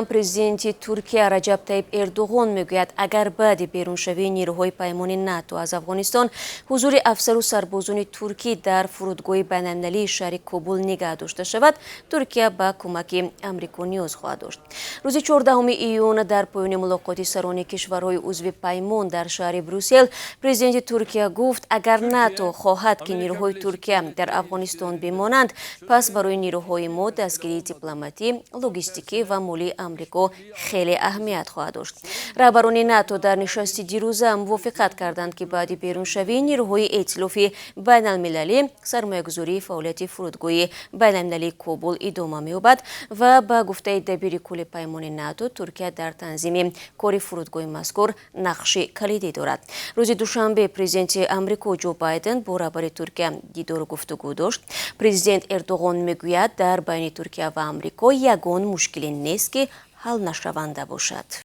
Президенти Туркия Раҷаб Таиб Эрдуғон мегӯяд, агар баъди беруншавии нирӯҳои паймони НАТО аз Афғонистон ҳузури афсару сарбозони туркӣ дар фурудгоҳи байналмилалии шаҳри Кобул нигаҳ дошта шавад, Туркия ба кӯмаки Амрико ниёз хоҳад дошт. Рӯзи 14 июн дар поёни мулоқоти сарони кишварҳои узви паймон дар шаҳри Брюссел президенти Туркия гуфт, агар НАТО хоҳад, ки нирӯҳои Туркия дар Афғонистон бимонанд, пас барои нирӯҳои мо дастгирии дипломатӣ, логистикӣ ва молии Амрико хеле аҳамият хоҳад дошт. Раҳбарони НАТО дар нишасти дирӯза мувофиқат карданд, ки баъди беруншавии нирӯҳои эътилофи байналмилалӣ сармоягузории фаъолияти фурудгоҳи байналмилалии Кобул идома меёбад ва ба гуфтаи дабири кулли паймони НАТО, Туркия дар танзими кори фурудгоҳи мазкур нақши калидӣ дорад. Рӯзи душанбе президенти Амрико Ҷо Байден бо раҳбари Туркия дидору гуфтугӯ дошт. Президент Эрдуғон мегӯяд, дар байни Туркия ва Амрико ягон мушкиле нест, ки ҳал нашаванда бошад.